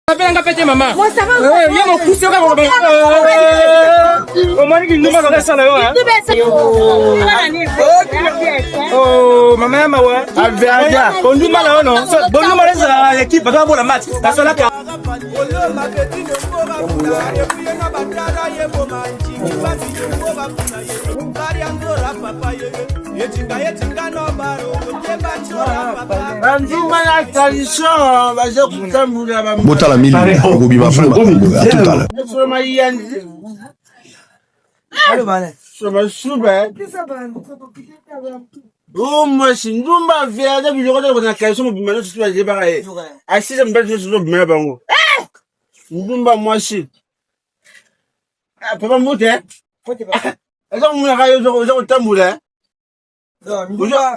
Nga pe te mama. Yo mokuse oka koloba. Omoni kindumba kaka esala yo. Oh, mama ya mawa. Averdia. Bondumba na yo no. Bondumba na ezala équipe bato babola match. Basalaka. Banduma na tradition baza kotambola. Botala milimo ekobima fana makambo ya tout à l'heure. Soma yanzi, soma suba o mwasi ndumba verda biloko te na tradition mobima nyonso so bazebaka ye asisa mibali nyonso ozobima na bango ndumba mwasi. Papa mbote, eza komonaka yo oza kotambola, oza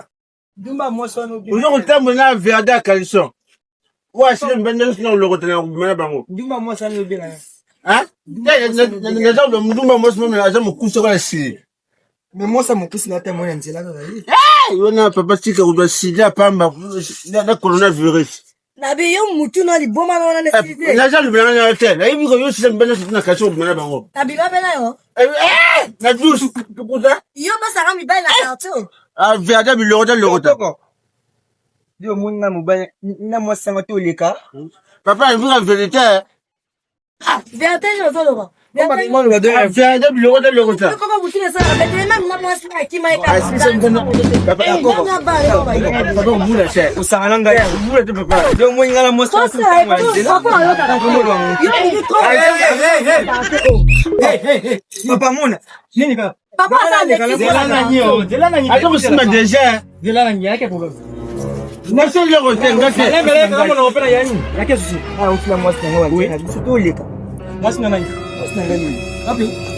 kotambola na verda ya caleçon oyo asila mibali nyonso na kolokota na kobima na bango. Naza ndumba mwasi mama aza mokuse kaka sili. Me mwasi mokisi na te mona nzela kaka ye. Yo na papa tika kozwa sida pamba na coronavirus. Nabi yo mutu na liboma na wana na sili te. Naza lobela na te, nayebi ko yo sila mibali nyonso na caleçon kobima na bango. Nabima mpe na yo. Na douce kuta. Yo basaka mibali na quartier. Verda bilokota lokota. Yo omoni nga mobali na mwasi yango te oleka. Papa ayebika vérité. Vérité nini ozoloba? Verda bilokota lokota. Koko butu na esalaka betele meme na mwasi na akima ye. Papa omula se. Osanga na ngai. Omula te papa. Yo omoni nga na mwasi. Papa mona nini kaka. Papa aza. Aza kosimba déjà. Nase eloko te nga te. Awa otila mwasi na ngai wanzela biso toleka. Mwasi na ngai. Mwasi na ngai.